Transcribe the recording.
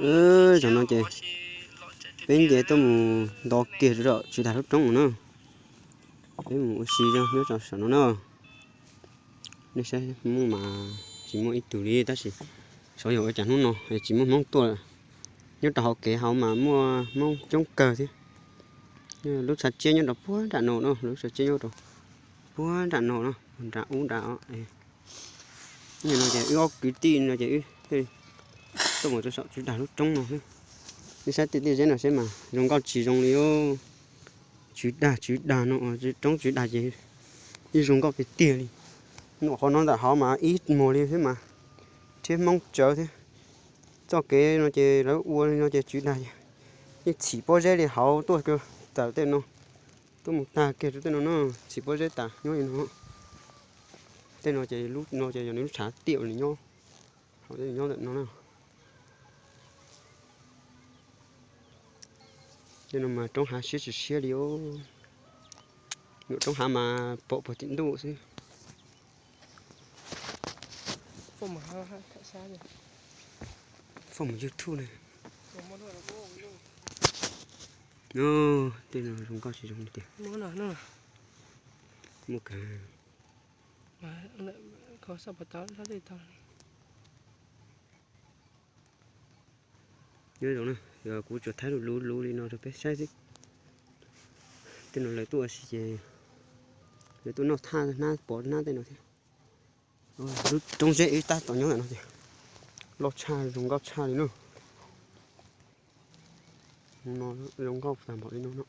Zaum no ces peb nce tuaj mus nto kiag rau tswv dag lub roob no na. Peb mus ua si nyob rau saum no na. Nej saib Hmoob mas tsis muaj ib tug li tab sis xyov yog ua cas hnub no tsis muaj Hmoob tuaj. Nyob rau hauv kev hauv mas muaj Hmoob coob kawg thiab. Lub tshav tsiab nyob rau puag nram no no, lub tshav tsiab nyob rau puag nram no no, nram ub nram os. Nim no ces wb ob kwv tij no ces wb thiaj tuaj mus rau saum tswv dag lub roob no xwb. Nej saib tej tiaj zeb no seb mas zoo nkauj tsis zoo li os. Tswv dag tswv dag no, roob tswv dag ces yeej zoo nkauj tiag tiag li. Nws qhov no ntawm hauv mas ib muag li thiab mas, thiab Hmoob tsawv thiab. Txoj kev no ces lawv ua li no ces tswv dag yeej txhim pob zeb li hauv tuaj tawm tej no, tuaj mus tag kiag rau tej no no, txhim pob zeb tas nyob li no. Tej no ces lub no ces yog nws lub tshav tiaj uas nws nyob, nyob ntawm no na. Tej no mas roob hav siab tsis siab li os. Nws roob hav mas pom puag tim ntuj xwb. Foj mus YouTube na. Tej no zoo nkauj tsis zoo li tiag. Muaj kawg. Nyob zoo na, kuv tsuas thaij luv luv li no rau peb saib xwb. Tej no lawv tuaj ua si ces lawv tuaj noj thaj hnab pov hnab tej no thiab. Lub roob zeb wb tab tom nyob ntawm no tiag, loj tshaj zoo nkauj tshaj li na. No zoo nkauj tag npaum li no no.